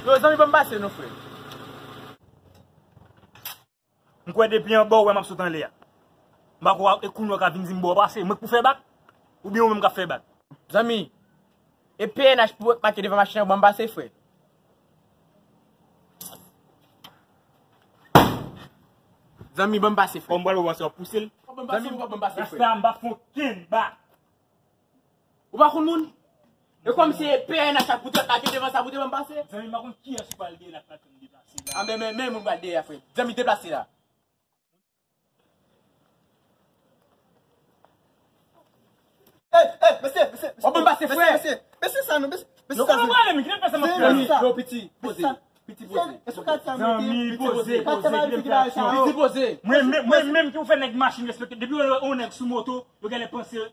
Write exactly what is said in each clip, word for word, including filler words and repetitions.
Yo, zanmi, ban m pase non, frè. M kwè depi anba w wè m ap sot anlè a. M pa kwè e kounye w ka vin di m ba w pase. Mwen k pou fè bak? Oubyen ou menm k ap fè bak? Zanmi, e P N H pou make devan machin an, ban m pase, frè. Zanmi, ban m pase, frè. Kòm pral wè w pase w ap pouse l. Zanmi, ban m pase, frè. Rasta, m pa fè okenn bak. Ou pa konn moun? E kòm se P N H ak pou te make devan sa pou te ban m pase? Zanmi, m pa konn kiyès ou pral dèyè la k pral fè m deplase la. A, men, men, men moun pral dèyè a, frè. Zanmi, deplase la. Ey, ey, mesye, mesye, mesye. W ap ban m pase, frè. Mesye, mesye, mesye sa non, mesye, mesye sa. Yo, kòman pale, men ki fè sa, mesye? Yo, piti, poze. Piti, poze. Zanmi, poze, poze, kite m fè sa. Piti, poze. Mwen, mwen, mwen menm ki pou fè nèg machin respekte. Depi yon, yon nèg sou moto, yo genlè panse.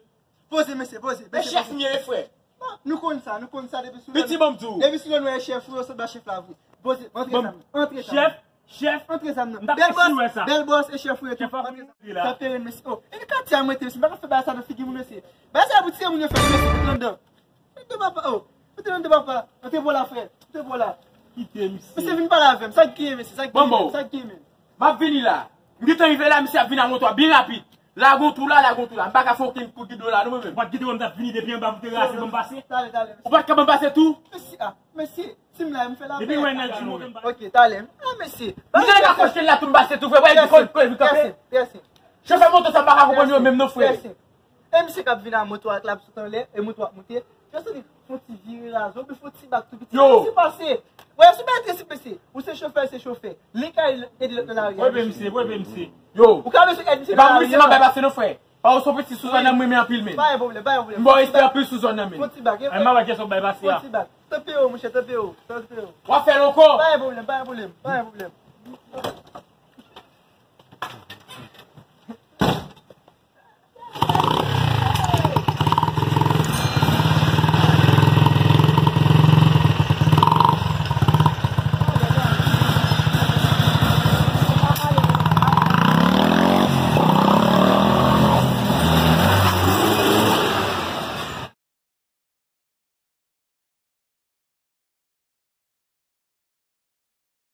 Poze, mesye, poze. E chèf m ye, frè. Non, nou konn sa, nou konn sa depi sou lòn. Piti, ban m di w. Depi sou lòn, nou wè chèf, yo sot ba chèf la vre. Poze, antre zam, antre zam. Chèf, chèf. Antre zam nan. Bèl bòs, bèl bòs e chèf ou ye tou. Antre zam. Sa peren, mesye. Oh, e katye a mwen te, mesye. M pa ka fè bagay sa nan figi moun, mesye. Bagay sa pou tire moun yo fè, mesye. Antre anndan. Antre papa, oh. Antre anndan, papa. Antre bò la, frè. Antre bò la. Kite, mesye. Mesye, vin pale avè m. Sa k genyen, mesye? Sa k genyen, sa k genyen, men? M ap vini la. M gentan rive la, misye ap vin a moto a byen rapid. Lage yon tou la, lage yon tou la. M pa ka fè okenn kout gidon la, non, mwen menm. Ou pa t kite w, m t ap vini depi anba pou te raze ban m pase. Talè, talè, mesye. Ou pa t ka ban m pase tou? Mesye, ah, mesye, si m la, m fè la. Depi wè nèg sou moto, m pa. Ok, talè. Ah, mesye. M te ka kòche la tou, m pase tou, frè. Wè, di kòl, kòl, vin kanpe. Chofè moto sa, m pa ka konprann yo menm, non, frè. E misye k ap vin a moto ak l ap sot anlè, e moto ap moute. Jòs li fè yon ti vire raze, oubyen fè yon ti bak tou piti. Yo! Ti pase. Wè, sou bay tresi pese. Ou se chofè, se chofè. Li ka ede lòt nan lari a. Wè, ben, misye, wè, ben, misye. Yo! Ou ka bezwen èd misye nan lari a. E pa pou misye m ap bay pase non, frè. Pa ou se yon piti sou zòn nan, mwen renmen anpil, men. Pa gen pwoblèm, pa gen pwoblèm. M ba w respè anpil sou zòn nan, men. Fè yon ti bak. Ay, m ap wè kiyès w bay pase a. Fè yon ti bak. Tanpe yo, monchè, tanpe yo. Tanpe yo. W ap fè l ankò. Pa gen pwoblèm, pa gen pwoblèm, pa gen pwoblèm.